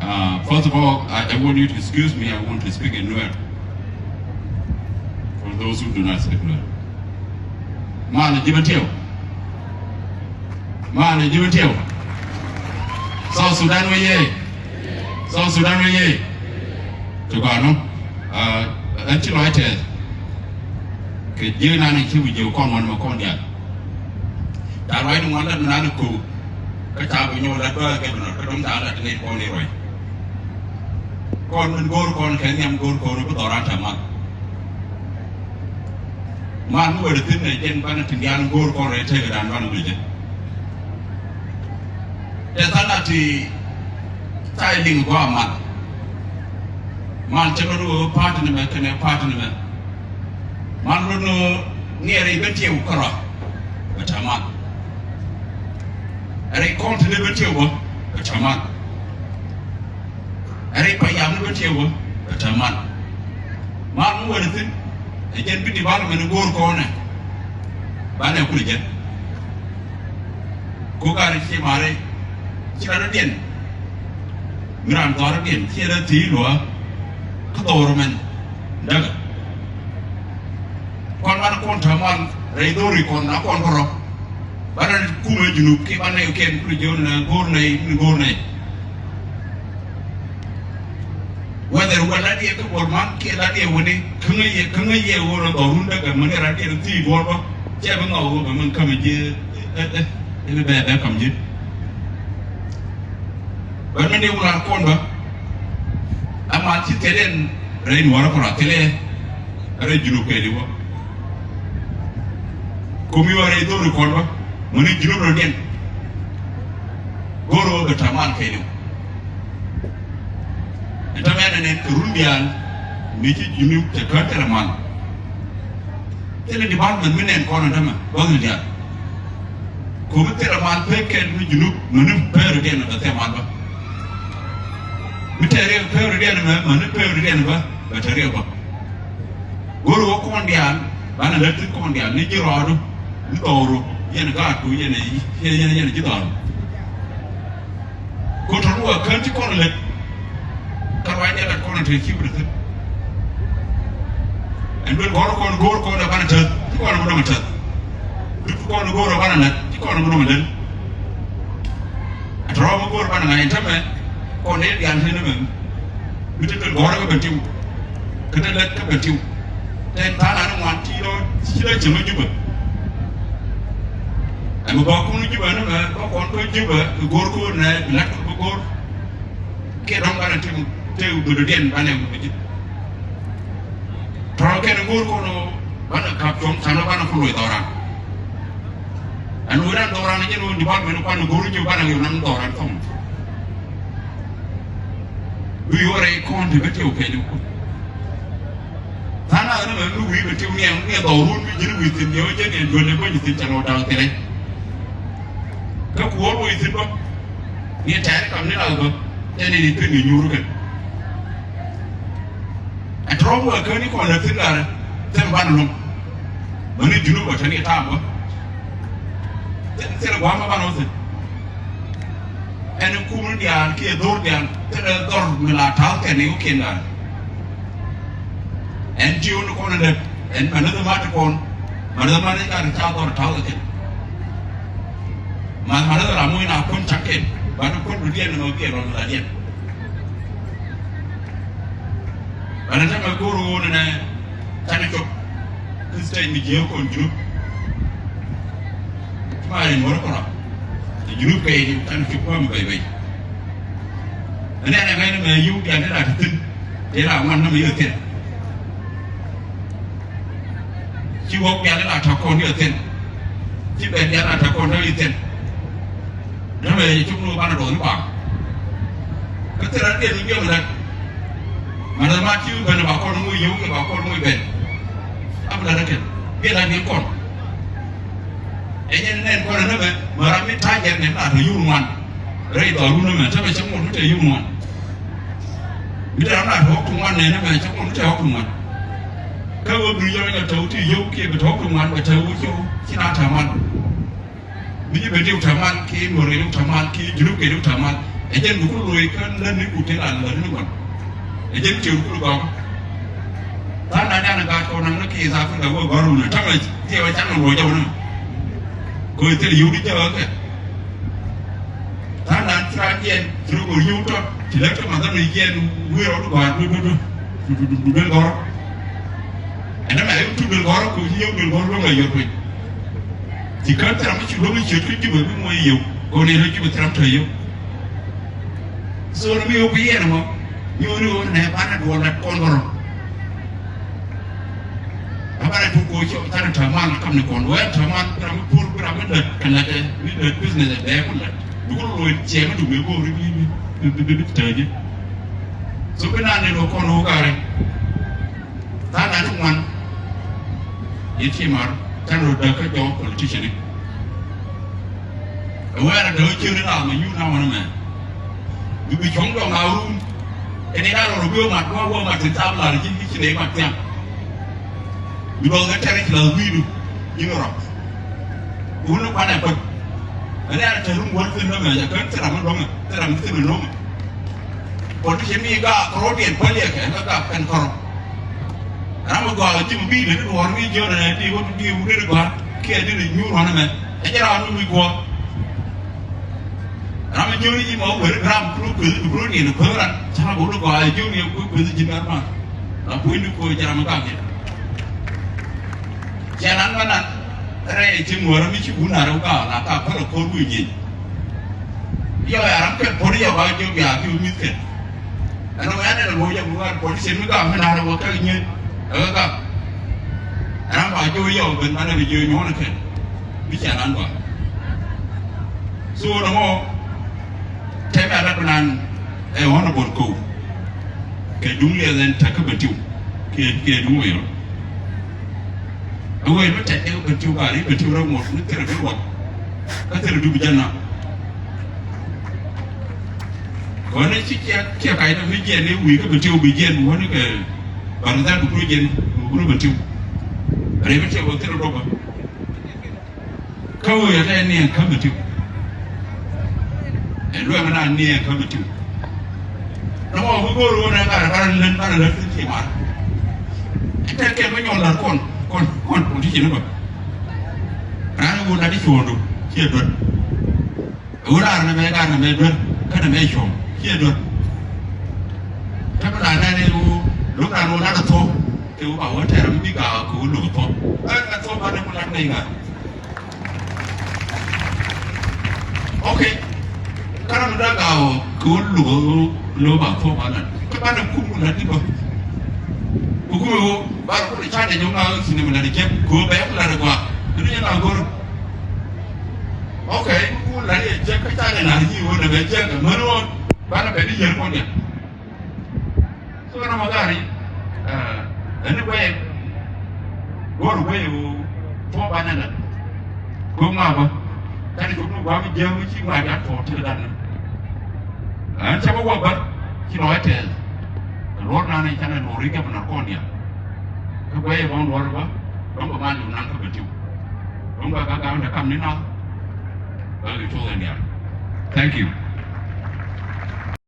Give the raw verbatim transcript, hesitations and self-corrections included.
Uh, first of all, I, I want you to excuse me. I want to speak in Nuer. For those who do not speak Nuer. Malɛ ji̱ bä tiɛw. Malɛ ji̱ bä tiɛw. South Sudan wee yee. South Sudan wee yee. Ti gɔaa nɔ. Uh, ɛn ci lɔc tɛth. Kɛ ji̱ nan ci wi̱c ji̱ kɔn wan mɛ kɔn diaal. Ca ruacni ŋuan lat mi nan ko̱o̱k. Kä ca bi nyɔk lat bä kɛ bi nɔt kä dɔ̱ŋ ca lat ni kɔn ni ruac. Kɔn min go̱o̱r kɔn kɛ nhiam go̱o̱r kɔn bi dhɔran tɛ mal. Mal mi wee di thi̱n nɛ jɛn banɛ ti diaal go̱o̱r kɔn rɛy tëëk dan banɛ luc jɛ. Tɛ than a ti ca liŋ gɔaa mal. Mal cɛ lɔ ni wee pa̱a̱t ni mɛ kɛnɛ pa̱a̱t ni mɛ. Man lun ni ŋiɛrɛ i̱ ben tiɛw kärɔa bɛ tɛ man. Rɛy kɔn ti ni ben tiɛw bä bɛ tɛ man. Rɛy payam ni ben tiɛw bä bɛ tɛ man. Man mi wä ni thi̱n ɛ jɛn bi development ni go̱o̱r kɔnɛ. Banɛ kul jɛn. Ko gari ci mare ci la diɛn. Mi ran dhɔr diɛn ci la thi luɔ. Kä dhɔr mɛn dägɛ. Kɔn ban kɔn tɛ mal rɛy dhori kɔn na kɔn kɔrɔ. Banɛ kumɛ junub ki banɛ kɛn kuli jiɔn na go̱r nɛ ni go̱r nɛ. Whether wä lat yɛ kä buɔl man kiɛ lat yɛ wä ni kä ŋäc yɛ kä ŋäc yɛ wä rɔ dhɔrun dägɛ män yɛ rat yɛ thi̱i̱ buɔl bä. Cɛ bi ŋɔk wä bä män kämɛ ji̱ ɛ ɛ ɛ bi bɛ bɛ kam ji̱. Bä mɛn di wä lat kɔn bä. Ama ci thilɛ rɛy nuɔrä kɔn a thilɛ rɛy junub kɛ di wä. Komi wä rɛy dhori kɔn bä män ni junub rɔ diɛn. Go̱r wä bɛ taman kɛ di wä. Ɛn tämɛ nɛ nɛn kɛ run diaal ni ci junub te kään thilɛ mal. Thilɛ department mi nɛn kɔn ɛn tämɛ bäth ni diaal. Ko̱mi thilɛ mal pek kɛn mi junub mani pek rɔ diɛn bɛ thilɛ mal bä. Mi tɛ riɛk pek rɔ diɛn mɛ mani pek rɔ diɛn bä bɛ tɛ riɛk bä. Go̱r wä kɔn diaal banɛ lät thi̱n kɔn diaal ni ji̱ rɔɔdu ni dhɔru yɛn gaatku yɛn yɛn yɛn ji̱ dhɔru. Ko tɔn wä kään ti kɔn lät. Kä ruacdɛ lat kɔn te ci wut thi̱n. Ɛn duel gɔr kɔn go̱r kɔn ɛ banɛ täth ti kɔn ɛ banɛ täth. Dut kɔn go̱r ɛ banɛ lät ti kɔn ɛ banɛ lät. Ɛ tɔrɔ mi go̱r banɛ ŋa̱c ɛn tämɛ kɔn ni diaal ni ni mɛ. Mi te duel gɔr kä ben tiw. Kä te lät kä ben tiw. Tɛn tha̱a̱ŋ an ŋuan ti lɔ ci lɔ cieŋ ɔ Jubɛ. Ɛmɛ bä kun Jubɛ ni mɛ bä kɔn kä Jubɛ bi go̱r ko̱r nɛ bi la̱t kɔ bi go̱r. Kiɛ dɔ̱ŋ banɛ tim te wut do̱diɛn banɛ wut bi ji̱. Tɔ̱rɔ kɛn go̱r ko̱r nɔ banɛ kap cuɔ̱ŋ canɔ banɛ kun loc dhɔran. Ɛn wut an dhɔran jɛn wut department kuan go̱r ji̱ banɛ wut naŋ dhɔran thɔŋ. Wi̱i̱ wä rɛy kɔn ti bä tiɛw kɛɛliw. Tha̱a̱ŋ nath ni mɛ mi wi̱i̱ bɛ tiw niɛŋ ni dhɔk run mi ji̱n wi̱i̱ thi̱n yɛ wä jɛ ni duel ni bä ji̱ thi̱n ca lɔ da̱ŋ thi̱n rɛy. Kä kuɔl wä ji̱ thi̱n bä ni tɛɛr kam ni lath bä tɛn ni ni pi̱n ni nyuur kɛn. Ɛ tɔ̱rɔ̱ wä kä ni kɔn lɛ thi̱n lar thɛm ban lɔm. Bä ni junub bä tɛn ni taam bä. Thil gua̱a̱th ma banɛ wä thi̱n. Ɛn kum ni diaal kiɛ dhor diaal thilɛ dhɔr mi la ta̱a̱ kɛn i̱ wä kiɛn diaal. Ɛn ti wä ni kɔn lɛp ɛn mɛn ni dhɛ mat kɔn mɛn ni dhɛ mat ni gat ca dhɔr ta̱a̱ kɛn. Mɛn mɛn ni dhɛ ram wä in a kun cak kɛn ban ni kun bi diɛn ni mɛ kiɛ rɔm la diɛn. Bana tɛmɛ go̱o̱r ɣöö nɛnɛ canɛ cop kä state mi jiääk kɔn junub. Ti ma rin wärä kɔn rɔ ti junub kɛ i̱ canɛ cop kɔn mi bɛy bɛy. Ɛn ɛn ɛmɛ ni mɛ yiw dian ti la ti thi̱n ti la ŋuan ni mɛ yiw thi̱n. Ci wä bial la tɔ̱ kɔn yɛ thi̱n. Ci bɛ bial la tɔ̱ kɔn yɛ thi̱n. Dämɛ cuk ni wä banɛ dɔɔni bak. Kä thil ran diɛn mi biɛm ran. Mɛ ran ma ci wä ben ba kɔn ŋuc yɛ wä ba kɔn ŋuc ben. Ab la ran kɛn biɛl ran ni kɔn. Ɛ nyɛn nɛn kɔn ɛ nɛmɛ mɛ ran mi ta̱a̱ jɛn nɛn la tɔ̱ yur ŋuan. Rɛy dhɔrun ɛmɛ te mɛ cä ŋot mi te yio̱w ŋuan. Mi te ram na te ɣɔk ti ŋuan nɛn ɛmɛ cä ŋot mi te ɣɔk ti ŋuan. Kä ɣöö bi yɔ̱ŋ ɛ tɔ̱w ti yio̱w kiɛ bi te ɣɔk ti ŋuan bɛ te ɣöö ci ɣöö ci na te mal. Mi ci ben diw te mal kiɛ nuɔr kɛ diw te mal kiɛ junub kɛ diw te mal. Ɛ jɛn bi ku loc kä lät ni ku te la lät ni ŋuan. Ɛ jɛn tiɛw ku gɔk. Tha̱a̱ŋ na nɛn a gaat kɔn naŋ ni kiɛ Africa wä gɔr wun a ta̱ŋ a thiɛ wä caŋ a luɔc a wun a. Kɛ ɣöö thil yio̱w di jɛ ɣä kɛ. Tha̱a̱ŋ na ci raan jiɛn ci rɔ gɔr yio̱w tɔt ci lät kä ma dhän ni jiɛn wi̱i̱ rɔɔd gɔaa du du du du du duel gɔr. Ɛn ɛmɛ ɛn tu duel gɔr kɛ ɣöö ci yio̱w duel gɔr luäŋ a yio̱w piny. Ci kän thil ram mi ci luäŋ i̱ ciöt kä Jubɛ bi muɔc i̱ yio̱w kɛ ɣöö ni rɔ Jubɛ thil ram te yio̱w. So ni mi wä ku yɛn mɔ mi wä ni wä nɛ banɛ duɔl lɛt kɔn kɔrɔ. A banɛ tuk ko cɔ thanɛ tɛ man kam ni kɔn wɛ tɛ man bi ram mi pur bi ram mi lɛt kɛ lɛt ɛ mi lɛt business ɛ bɛɛ ku lɛt. Duk lo cɛ mi duk mi bori bi bi bi bi tɛ jɛ. So bi nan ni lo kɔn wä gari. Tha̱a̱ŋ na ti ŋuan. Yɛ ti mar tɛn rɔ däk kä jɔk politician ni. Ɛ wɛɛr a däk kä ciöt ni ram a nyuur na wänä mɛ. Bi bi cuɔ̱ŋ dɔ̱ŋ a wun. Kɛn i̱ da̱r rɔ bi wä mat wä wä mat ti thaap lar ji̱ ji̱ ci nɛ mat thiaŋ. Bi dɔ̱ŋ ɛ tɛr i̱ ci la wi̱i̱du ji̱ ni rɔ. Wun ni kuanɛ päl. Ɛ nɛ a tɛr wun wär thin nömɛ jɛ kän thil ram mi dɔ̱ŋɛ thil ram mi thin nömɛ. Politician mi gak kɔrɔdiɛn päliɛkɛ kä gak kɛn kɔrɔ. Ram mi gɔaa ji̱ mi bi̱i̱dɛ ti duɔ̱ɔ̱r mi jiɔn ɛn di wä ti di wä ti di gɔaa kiɛ di di nyuur ɣɔn ɛmɛ. Ɛ jɛ ram mi mi guɔ. Ram mi jiɔn ji̱ ma wä weri ram kuro kueth di kuro niɛn kueth ran. Ca ram wä di gɔaa jiɔn yɛ kueth kueth ji̱ gat ma. La kueth di kueth jɛ ram mi gak yɛ. Cɛ nan ma nan rɛy ti ŋuɔ̱rä mi ci wun a rɛw ka la ka päl a ko̱r wi̱i̱ ji̱. Yɔ ya ram kɛn puɔ̱t yɔ ba jiɔk ya ki wä mi̱th kɛn. Ɛn ɣöö ɛn ɛn ɛ luɔ̱c jɛ bi ɣaar puɔ̱t i̱ cien mi gam mi la̱r ɛ wä kɛ nyiet ɛ ɣä gam. Ram ba jiɔk yɔ ben banɛ bi jiɔk nyuɔ̱n kɛn. Bi cɛ lan ba. So nɔmɔ tɛmɛ a lat bi nan ɛ ɣɔn ɛ bot kow. Kɛ duŋ liɛth ɛn tɛk kä bɛ tiw kiɛ kiɛ duŋ wëë rɔ. Ɛ wëë mi tɛk kɛ bɛ tiw ba ri bɛ tiw rɛ ŋuɔt ni thilɛ bi ruɔt. Kä thilɛ du bi jɛ na. Kɔn ni ci ciɛ ciɛ kac ni mi jiɛn ni wi̱i̱ kä bɛ tiw bi jiɛn bi wä ni kɛ bar dhɛl bi kuro jiɛn bi kuro bɛ tiw. Ri bɛ tiw bɛ thilɛ duɔk bä. Kä wee yɛ tɛ niɛn kä mi tiw. Ɛ luɛŋ na niɛn kä mi tiw. Nɔmɔ bi go̱o̱r wä nɛ ŋa̱r ŋa̱r län ŋa̱r län ti ti mar. Ɛ tɛn kɛn mi nyɔl lar kɔn kɔn kɔn kɔn ti ci ni bä. Raan wä lat i̱ cuɔ̱ɔ̱ŋdu ciɛ duer. Wä raar nɛ mɛ gat nɛ mɛ duer kä nɛ mɛ cuɔ̱ɔ̱ŋ ciɛ duer. Kä mi lat nɛ ni wä lo̱k raan wä lat ɛ thuɔ̱k kɛ wä ba wä tɛr mi bi gaak kɛ wä lo̱k ɛ thuɔ̱k. Ɛ ɛ thuɔ̱k ba nɛ wä lat nɛ i̱ ŋa̱r. Ok. Kä ram mi dee gaak ɔ kɛ ɣöö lo̱k ɣöö lo̱k ba thuɔ̱k ba lat. Kä banɛ kum lat di bä. Kɛ kum ɣöö ba kum ca dee jɔ̱ŋ a ɣöö ci nɛ mi lat jɛp kɛ ɣöö bɛ lat gɔaa. Kɛ ni jɛ lat go̱r. Ok. Kum lat jɛ jɛp kä ca dee lat ji̱ ɣöö nɛ bɛ jɛp kɛ män ɣöö banɛ bɛ di yɛr kɔn jɛ. So nɔmɔ gari, ɛn ni guɛy, guɔr guɛy wu, tuɔ banɛ la. Guɔ ŋa bä, kani cop ni guam jiäŋ mi ci ŋa jat tuɔ ti dan ni. Ɛn cɛ bä wä bä, ci lɔ tɛth. Luɔr nan ni canɛ luɔr ri gɛp na kɔn dia. Kä guɛy bä luɔr bä, bä bä man lu nan kä bä tiw. Bä bä gam na kam ni na. Bä lu tuɔ dia. Thank you.